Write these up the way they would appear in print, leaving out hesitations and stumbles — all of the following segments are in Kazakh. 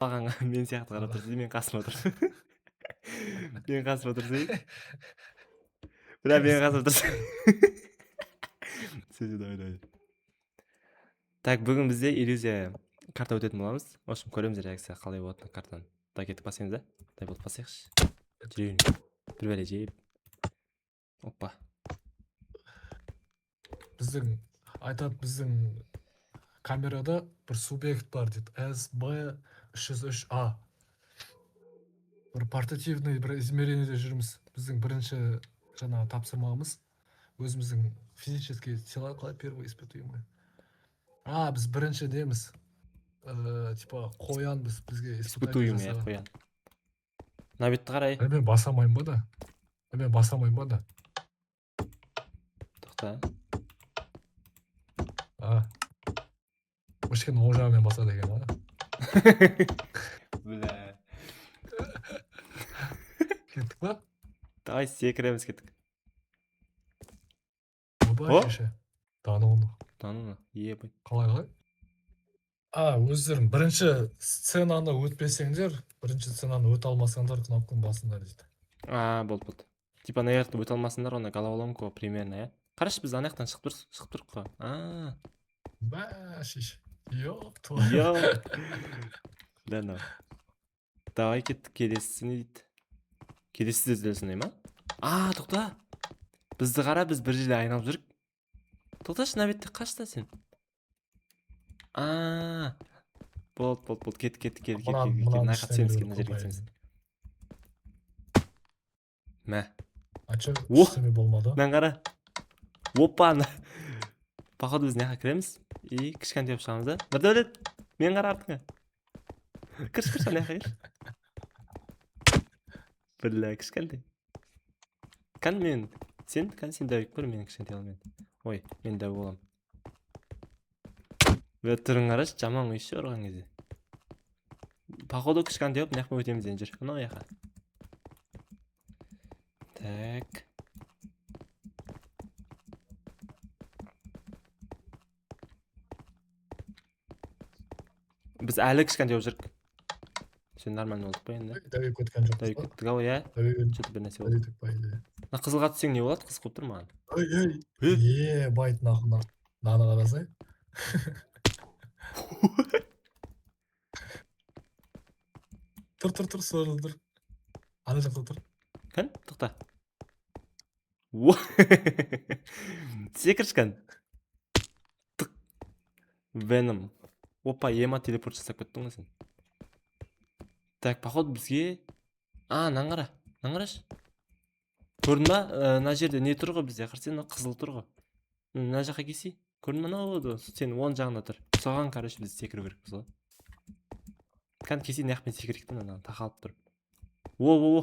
Маған мен сияқты қарап тұрсың, мен қасыма отыр. Мен қасыма отырсай. Бля, мен қасыма отырсай. Все, давай, давай. Так, бүгін бізде иллюзия карта өтетін боламыз. В общем, көреміз реакция қалай болады мына картаның. Да, кеттік, басаймыз да. Дай болды, басайықшы. Жүрейін. Бір бәле жеп. Опа. Біздің айтады, біздің камерада бір субъект бар дейді, СБ 303А. Бір портативный бір измерениеде жүрміз. Біздің бірінші жаңағы тапсырмамыз өзіміздің физический тела қалай, первый испытуемый. А біз бірінші неміз, типа қоянбыз, бізге испытание Испытуемый, иә, жасаған. Қоян. Мына бетті қарай. Ә, мен баса алмаймын ба да? Ә, мен баса алмаймын ба да? Тоқта. А, өшкен оң жағымен басады екен ғой. Бля. Кеттік па? Давай секіреміз, кеттік. Ойбай! О! Шеше, да ну! Да ну, ебать. Қалай, қалай? А өздерің бірінші сценаны өтпесеңдер, бірінші сценаны өте алмасаңдар, кнопканы басыңдар дейді. А, болды, болды. Типа ана жақты өте алмасыңдар, онда головоломку примерно, иә? Қарашы, біз ана жақтан шығып тұр, шығып тұрық қой. А, Бә, шеше, ёп твою! Йо. Бля, мынау. Давай, кеттік, келесісі не дейді? Келесісі де дәл сондай ма? А, тоқта. Бізді қара, біз бір жерде айналып жүрік. Тоқташы, мына бетте қашта сен. А, болды, болды, болды, кеттік, кеттік, кеттік, кеттік, кеттік, Мынаны мына жаққа ішінен түсеміз, біреу мына жерге қопайын. түсеміз. Мә. А чё? О! Ештеме болмады. Мынаны қара. Опа, ана. Походу, біз мына жаққа кіреміз и кішкентай болып шығамыз да. Нұрдәулет, мен қара артыңа. Кірші, кірші, ана жаққа кірші. Бля, кішкентай. Кән мен, сен, кән сен дәу көр, мен кішкентай боламын енді. Ой, мен дәу боламын. Бля, түрін қарашы, жаман ғой еще ұрған кезде. Походу, кішкентай болып мына жақпен өтеміз енді, жүр. Анау жаққа. Так. Біз әлі кішкентай болып жүрік. Все нормально болдық па енді? Дәуіп кеткен жоқпыз Дәуіп ба? кеттік ау, иә. Дәуіп. Что-то бір нәрсе болды. Дәуіп, по идее. Мына қызылға түссең не болады? Қызық болып тұр маған. Ой, ой! Е? Ебать, нахуй, мынаны қарасай. Тұр, тұр, тұр, сол жерде тұр, ана жақта тұр. Кән, тоқта. О! Секірші, кән. Тық. Веном. Опа, ема, телепорт жасап кеттің ғой сен. Так, походу бізге. А, мынаны қара. Мынаны қарашы. Көрдің ба? Мына жерде не тұр ғой бізде? Қарасай, мына қызыл тұр ғой. Мына жаққа келсей. Көрдің ба, мынау сен оң жағында тұр. Соған, короче, біз секіру керекпіз ғой. Кән, келсей, мына жақпен секірейік та, мынаны тақалып тұрып. О, о, о.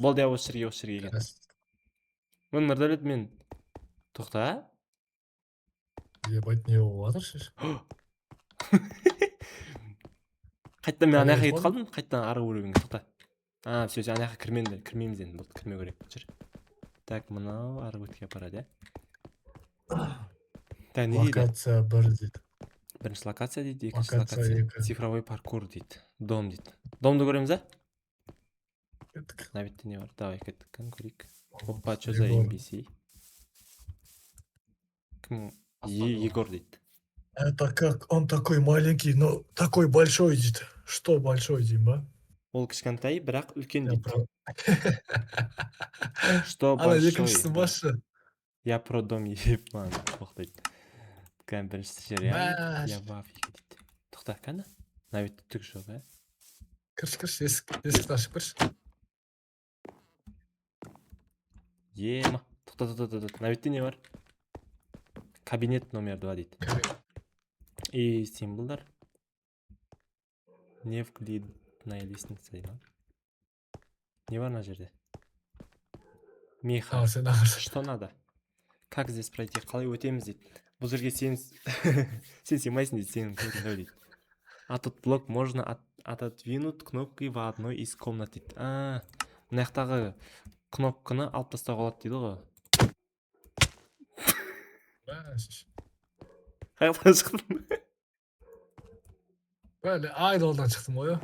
Болды, иә, осы жерге, осы жерге келген. Міне, Нұрдәулет, мен. Тоқта. Ебать, не болып жатыр, шеше? Қайтадан мен ана жаққа Қалай кетіп кетіп қалдым, қайтадан арғы бөлігіне, тоқта. А, все, все, ана жаққа кірмеңдер, кірмейміз енді, болды, кірмеу керек. Жүр. Так, мынау арғы бетке апарады, иә? Так, не дейді? Локация бір дейді. Бірінші локация дейді, екінші Локация локация. екі. Цифровой паркур дейді. Дом дейді. Домды көреміз, а? Кеттік. Мына бетте не бар? Давай, кеттік, кән көрейік. Опа, что за Егор. NPC? Кім? Егор дейді. Это как он такой маленький, но такой большой дейді. Что большой деймін ба? Ол кішкентай, бірақ үлкен Я дейді. Что Ана большой? екіншісін басшы. Я про дом, ебан, тоқтайды. Кән, біріншісі жер, иә? Мәш. Я в афиге дейді. Тоқта, кәні? Мына бетте түк жоқ, иә? Кірші, кірші, есікті ашып кірші. Ема. Тоқта, тоқта, тоқта. Мына бетте не бар? Кабинет номер 2 дейді. И символдар. Невклидная лестница дейді ма? Не бар мына жерде? Меха. А, сен ағаш. Что надо? Как здесь пройти? Қалай өтеміз дейді. Бұл жерге сен сыймайсың дейді, сенің көзің дейді. А тут блок можно отодвинуть кнопкой в одной из комнат дейді. А, мына жақтағы кнопканы алып тастауға болады дейді ғой. Мәш. Қай жақтан шықтың? Бәле, айдолдан шықтым ғой.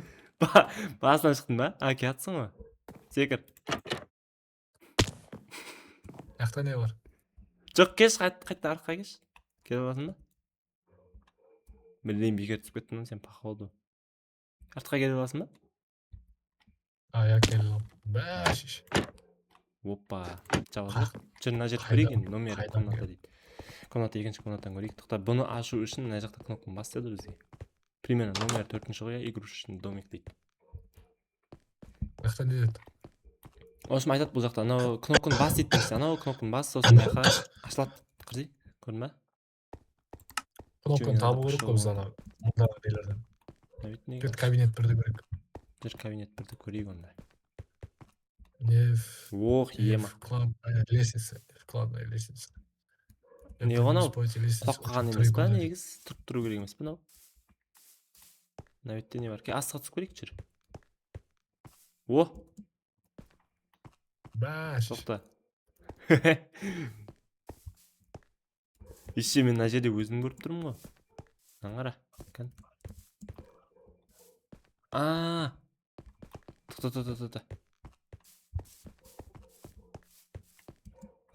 Басынан шықтың ба? А, келатсың ғой. Секір. Жақта не бар? Жоқ, кеш, қайт, қайт, артқа кеш. Келе аласың ба? Блин, бекер түсіп кеттің ғой сен, походу. Артқа келе аласың ба? А, иә, келе аламын. Бә, шеш. Опа, жабылды. Жүр, мына жерді көрейік енді, номер Қайдан комната келді? дейді. Комната, екінші комнатаны көрейік. Тоқта, бұны ашу үшін мына жақта кнопканы бас деді бізге. Примерно номер төртінші ғой, иә, игрушечный домик дейді. Бұл жақта не деді? В общем, айтады бұл жақта, анау кнопканы бас дейді бірінші, анау кнопканы бас, сосын мына жаққа ашылады. Кірді, көрдің ба? Кнопканы Жөне табу керек қой біз пошел. ана мындағы нелерден. Мына бет неге Кет, кабинет бірді көрейік. Жүр, кабинет бірді көрейік онда. Не Ох, не ема. Вкладная лестница. Вкладная лестница. Не ғой анау? По этой лестнице Құлап қалған уже емес три па года. негізі? Тұрып тұру керек емес па мынау? Мына бетте не бар? Ке, астыға түсіп көрейік, жүр. О, Бә, шеш. тоқта. Еще мен мына жерде өзім көріп тұрмын ғой. Мынаны қара. Кән. А. Тоқта, тоқта, тоқта.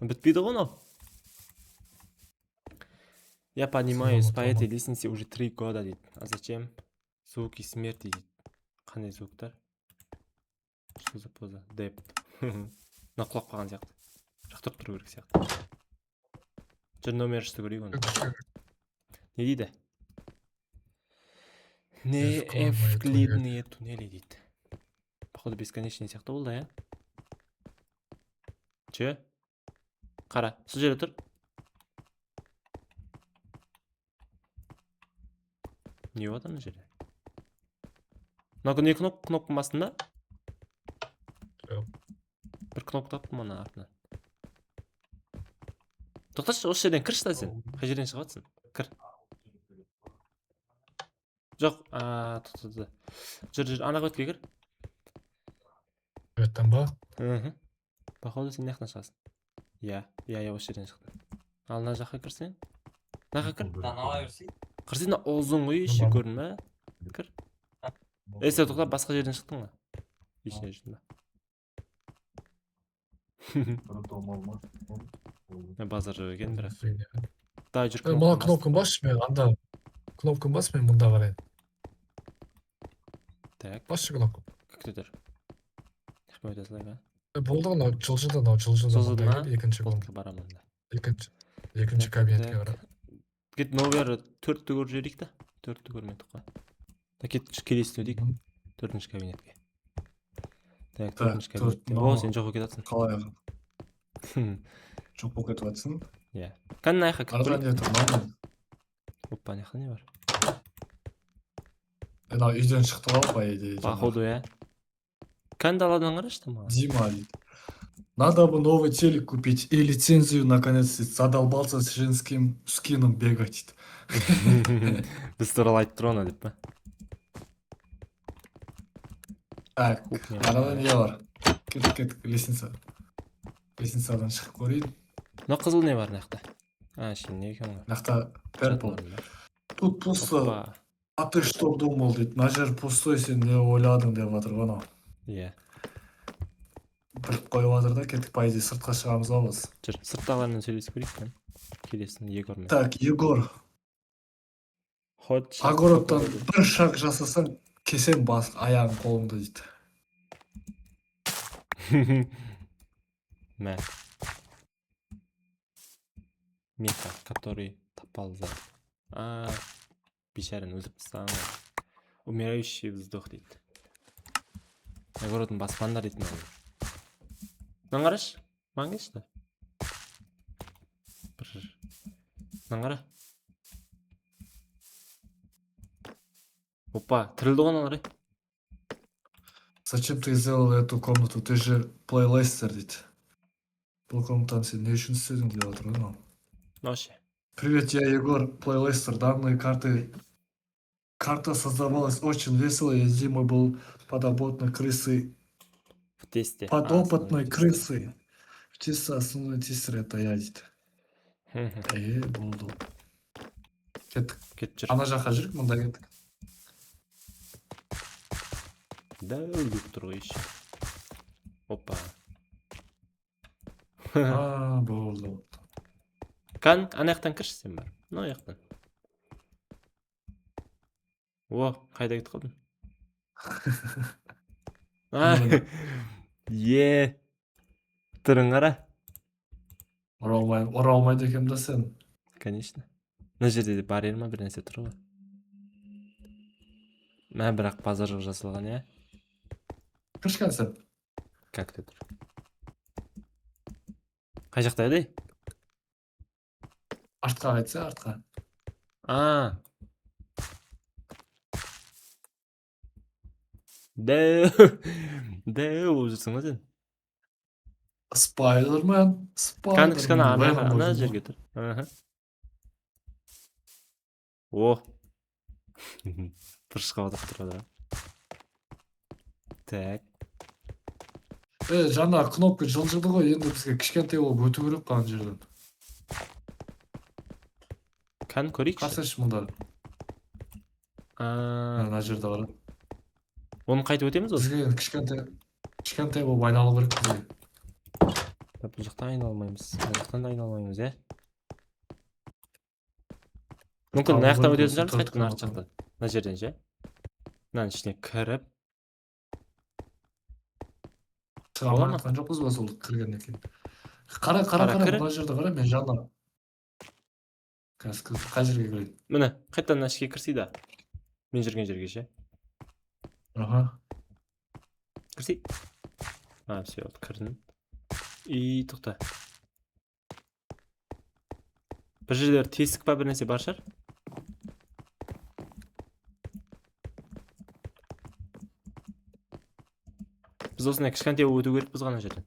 Бітпейді ғой мынау. Я понимаю, Снова по этой автомат. лестнице уже 3 года дейді. А зачем? Звуки смерти дейді. Қандай звуктар? Что за поза? Деп. Мына құлап қалған сияқты. Бірақ тұрып тұру керек сияқты. Жүр, номер үшті көрейік оны. Не дейді? Не Вкладные эвклидные туннели дейді. Походу, бесконечный сияқты ол да, иә? Че? Қара, сол жерде тұр. Не болып жатыр мына жерде? Мынау не кнопканың басында? Жоқ. Бір кнопка таптым ана артынан. Тоқташы, осы жерден кірші да сен. Қай жерден шығып жатсың? Кір. Жоқ, а, тоқта, тоқта. Жүр, жүр, ана бетке кір. Беттен ба? Мхм. Походу, сен мына жақтан шығасың. Иә, осы жерден шықтың. Ал мына жаққа кірсең? Мына жаққа кір. Ала берсей. Кірсең, мына ұзын ғой, еще Тамам. көрдің ба? Кір. Ей, сен тоқта, басқа жерден шықтың ғой. Есіне жүрдің ба? Мына базар жоқ екен бірақ. Фигня. Давай, жүр, Е, мына кнопканы бас. кнопканы басшы, мен анда кнопканы бас, мен мында қарайын. Так, Басшы кнопка. күте тұр. Рахмет, өте салайық, а? Е, болды ғой, мынау жылжыды, мынау жылжыды. Жылжыды Мында ма? кел, екінші Болды, барамын онда. Екінші Так, кабинетке так. қара. Кет, номер төртті көріп жіберейік та. Төртті көрмедік қой. Та кет, келесісін өтейік. Төртінші кабинетке. Так, Так, төртінші төрт, кабинетте. О, мынау- сен жоқ болып кетатсың. Қалай жоқ болып кетіп жатсың? Иә. Кәне, мына жаққа кіріп Арада көрейік. не тұр мынау? Опа, ана жақта не бар? Мынау үйден шықты ғой, по идее, жаңағы. Походу, иә. Кәне, даладан қарашы та маған. Дима дейді. Надо бы новый телек купить и лицензию наконец дейді. Задолбался с женским скином бегать дейді. Біз туралы айтып тұр оны деп па? Так, Кухня. арада не бар? Кеттік, кеттік, лестница. Лестницадан шығып көрейін. Мына қызыл не бар мына жақта? А, ішінде не екен ғой? Мына жақта purple. Жатын орын ба? Тут пусто. Опа. А ты что думал дейді. Мына жер пустой, сен не ойладың деп жатыр ғой анау. Иә. Біліп қойып жатыр да, кеттік, по идее, сыртқа шығамыз ғой біз. Жүр, сырттағылармен сөйлесіп көрейік кәне. Келесін Егормен. Так, Егор, Хочешь? Огородтан бір шаг жасасаң, кесем бас аяғың қолыңды дейді. Мә. Миха, который топал за. А, бейшараны өлтіріп тастаған ғой. Умирающий вздох дейді. Огородын баспаңдар дейді мынаны. Мынаны қарашы. Маған келші да. Бір. Мынаны қара. Опа, тірілді ғой аналар, ей. Зачем ты сделал эту комнату? Ты же плейлистер дейді. Бұл комнатаны сен не үшін істедің деп жатыр ғой мынау. Мынау ше. Привет, я Егор, плейлистер. Данные карты. Карта создавалась очень весело, и Дима был подопытной крысой. В тесте. А, Подопытной основной тесте. крысой. В тесте основной тестер это я дейді. Е, болды. Кеттік. Кет, жүр. Ана жаққа жүрік, мында кеттік. Дәу люк тұр ғой еще. Опа. А, болды, болды. Кан, ана жақтан кірші сен бар. Мына жақтан. О, қайда кетіп қалдың? А, Міне. е. Түрін қара. Ұра алмайды екенмін да сен. Конечно. Мына жерде де барьер ма, бір нәрсе тұр ғой. Мә, бірақ базар жоқ жасалған, иә? Кірші кәне сен. Как ты тұр? Қай жақта еді? Артқа қайтса, артқа. А. Дәу. Дәу болып жүрсің ғой сен. Спайдермен, Кәні кішкене Спайдермен. ана Веном ана болып жерге тұр. Аха. О. Бұрышқа отырып тұр ғой. Так. Е, жаңа кнопка жылжыды ғой, енді бізге кішкентай болып өту керек қой ана жерден. Кәні көрейікші. Қарасайшы мұнда. А, Мына жерде қара. оны қайтып өтеміз ғой. Бізге енді кішкентай болып айналу керек бізге. Бұл жақтан айналмаймыз. Мына жақтан да айналмаймыз, иә? Мүмкін мына жақтан Табу өтетін керек шығармыз, осы қайтадан төрт арт жақтан. Мына жерден ше. Мынаның ішіне кіріп. Шыға Бола алмай ма? жатқан жоқпыз ба сол кіргеннен кейін? Қара, қара, Қара, қара, кір. мына жерде қара, мен жаңа. Қазір қай жерге кірейін? Міне, қайтадан мына ішке кірсей да. Мен жүрген жерге ше. Аха. Кірсей. А, все, кірдім. И тоқта. Бір жерде тесік па, бір нәрсе бар шығар. Біз осындай кішкентай болып өту керекпіз ғой ана жерден.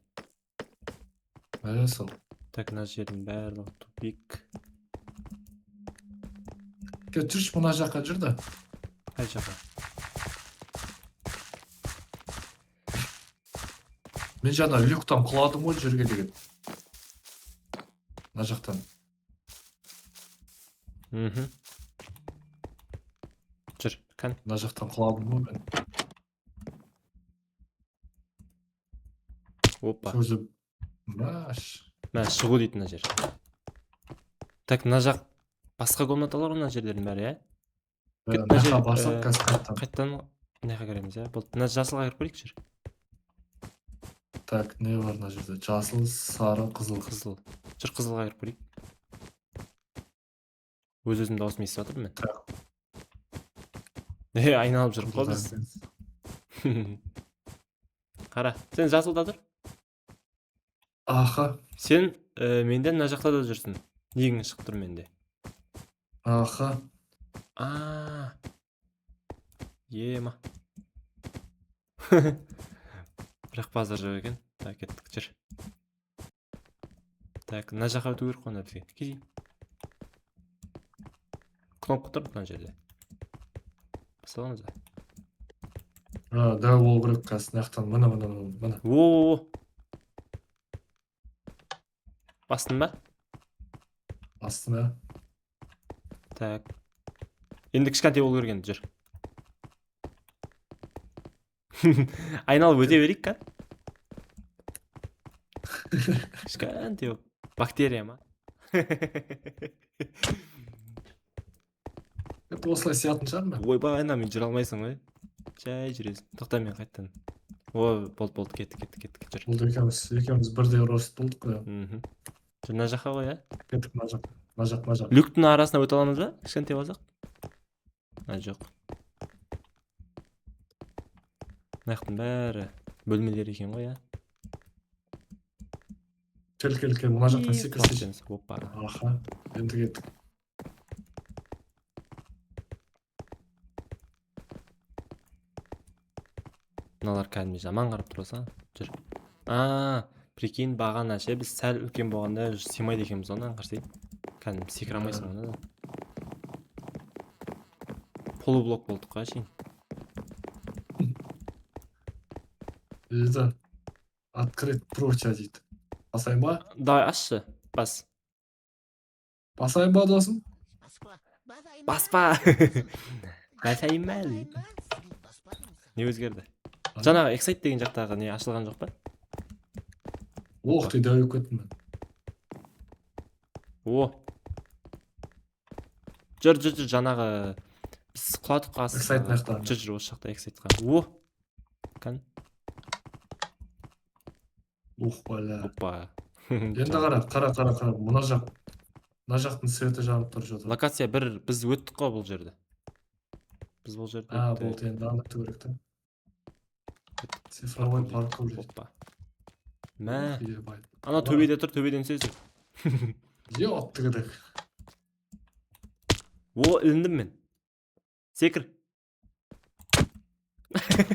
Ә, сол. Так, мына жердің барлығы тупик. Кел, жүрші, мына жаққа жүр да. Қай жаққа? Мен жаңа люктан құладым ғой жерге деген. Мына жақтан. Мхм. Жүр, кән. Мына жақтан құладым ғой мен. Опа. Өзі маш. Мә, шығу дейді мына жер. Так, мына жақ басқа комнаталар ғой мына жерлердің бәрі, иә? Кет, Мына мына жаққа жер, барсақ, қазір қайтадан. Қайтадан мына жаққа кіреміз, иә? Болды. Мына жасылға кіріп көрейік, жүр. Так, не бар мына жерде? Жасыл, сары, қызыл. Қызыл. Жүр, қызылға кіріп көрейік. Өз өзімнің дауысымды естіп жатырмын мен. Так. Е, айналып жүріп қой біз. Қара, сен жасылда тұр. Аха, Сен менде мына жақта да жүрсің. Негің шығып тұр менде. аха. А. Ема. Бірақ базар жоқ екен. Так, кеттік, жүр. Так, мына жаққа өту керек қой онда бізге. Келейін. Кнопка тұр мына жерде. Баса аламыз ба? А, дәу болу керек қазір мына жақтан. Міне, міне, міне, міне. О, бастың ба? Бастым, иә. Так. Енді кішкентай болу керек енді, жүр. Айналып өте берейік ка? Кішкентай болып. Бактерия ма? Это осылай сиятын шығар ма? Ойбай, ана мен жүре алмайсың ғой. Жай жүресің. Тоқта, мен қайтадан. О, болды, болды, кеттік, кеттік, кеттік, жүр. Болды, екеуміз бірдей рост болдық қой. Мхм. Жүр, мына жаққа ғой, иә? Кеттік мына жақ. Мына жақ, мына жақ. Люктің арасына өте аламыз ба? Кішкентай болсақ? А, жоқ. Мына жақтың бәрі бөлмелер екен ғой, иә? Кел, кел, кел, мына жақтан И, секірсейші. құлап түсеміз. Опа. Аха, енді кеттік. Мыналар кәдімгі жаман қарап тұр болса. Жүр. А, прикинь, бағана ше біз сәл үлкен болғанда уже сыймайды екенбіз ғой мынаны қарасай. Кәдімгі секіре алмайсың ғой мынадан. Полублок болдық қой әшейін. Дейді. Открыть прочее дейді. Басайын ба? Давай ашшы, бас. Басайын ба, досым? Баспа. Басайын ба? Не өзгерді? Жаңағы Excite деген жақтағы не ашылған жоқ па? Ох ты, дәу кеттім мен. О. Жүр, жүр, жүр, жаңағы біз құладық қас. Excite мына жақта. Жүр, жүр, осы жақта Excite-қа. О. Кән. Ух, бля. Опа. Енді қара, қара, қара, қара. Мына жақ. Мына жақтың светі жанып тұр что-то. Локация бір, біз өттік қой бұл жерді. Біз бұл жерді А, өттік. болды, енді аны өту керек та. Цифровой паркур дейді. Опа. Мә. Ебать. Ана төбеде тұр, төбеден түсесің. Ёптігідік. О, іліндім мен. Секір.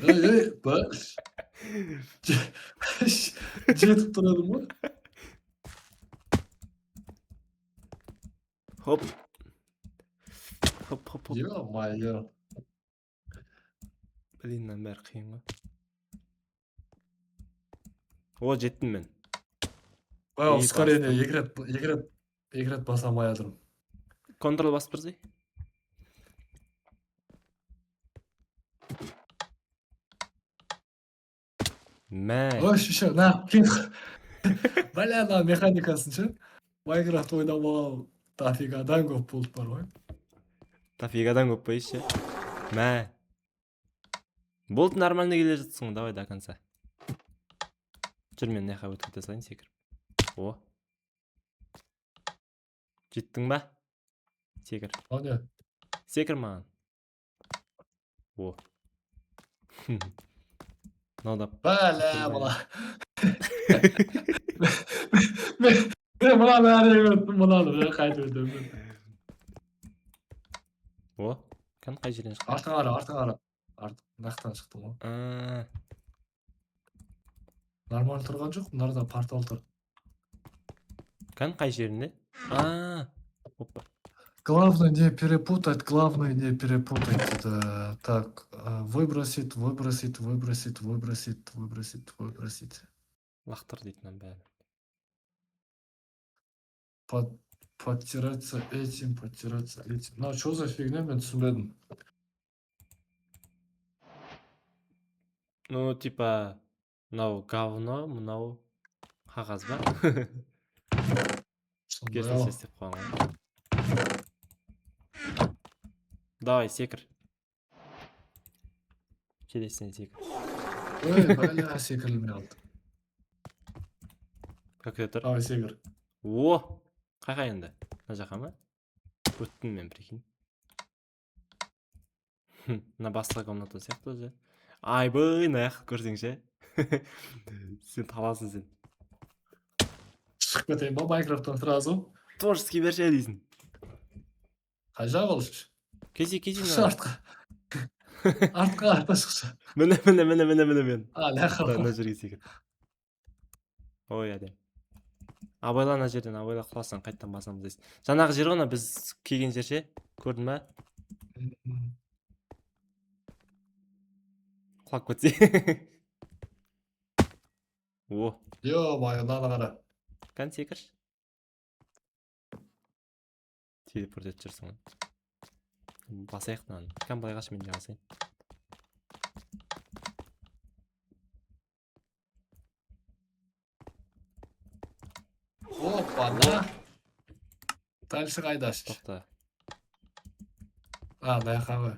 Ей, ей, бәш. Жетіп тұр едім ғой. Хоп. Хоп, хоп, хоп. Ё-моё. Блин, мынаның бәрі қиын ғой. О, жеттім мен. Бә, И ускорение бастым. екі рет, екі рет, екі рет баса алмай жатырмын. Контрол басып тұрсай. Мә. Ой, еще, на, кет. Бля, мына механикасын ше. Майнкрафт ойнамаған дофигадан көп болды бар ғой. Дофигадан көп па ше. Мә. Болды, нормально келе жатсың ғой, давай до конца. Жүр, мен мына жаққа өтіп кете салайын секіріп. О. Жеттің ба? Секір. Мынау не? Секір маған. О. Мынау да Бля, мына. Мен мынаны әрең өттім, мынаны мен қайтып өтемін. О, кән қай жерден шықтың? Артыңа қара, артыңа қара. Арт, мына жақтан шықтым ғой. А, Нормально тұрған жоқ, мынарда портал тұр. Кән қай жерінде? А, опа. Главное не перепутать, главное не перепутать. Это так, выбросить, выбросить, выбросить, выбросить, выбросить, выбросить. Лақтыр дейді мынаның бәрін. Подтираться этим, подтираться этим. Ну, что за фигня, мен түсінбедім. Ну, типа, мынау говно, мынау қағаз ба? Сондай Керісінше ғой. істеп қойған ғой. Давай, секір. Келесіне секір. Ой, бля, секірілмей қалды. Как это тұр? Давай, секір. О! Қайқа енді? Мына жаққа ма? Өттім мен, прикинь. Мына басқа комната сияқты уже. Айбай, мына жақты көрсең ше. Сен таласың сен. Шығып кетейін ба Майнкрафттан сразу? Творческий берші дейсің. Қай жақ ол? Кесе, кесе. Шықшы артқа. Артқа, артқа шықшы. Міне, міне, міне, міне, міне мен. А, ляқа. Мына жерге секір. Ой, әдем. Абайла ана жерден, абайла, құласаң қайтадан басамыз дейсің. Жаңағы жер ғой ана біз келген жер ше? Көрдің ба? Құлап кетсе. О, Ё-моё, мынаны қара. кән секірші. Телепорт етіп жүрсің ғой. Басайық мынаны. Кән былай қаш, мен де басайын. Опа, на. Дальше қайда? Тоқта. А, мына жаққа ғой.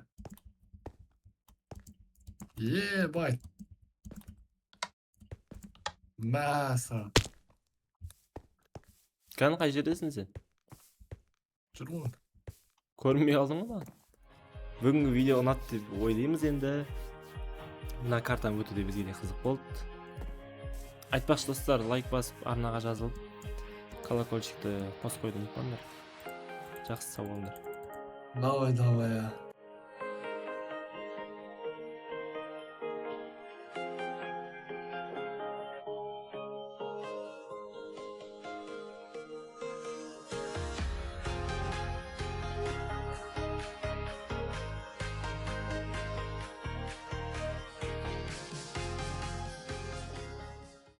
Ебать. Мәссаған. Кән қай жердесің сен? Жүрмін. Көрінбей қалдың ғой маған. Бүгінгі видео ұнады деп ойлаймыз енді. Мына картаны өту де бізге де қызық болды. Айтпақшы, достар, лайк басып, арнаға жазылып, колокольчикті қосып қоюды ұмытпаңдар. Жақсы, сау болыңдар. Давай, давай, я.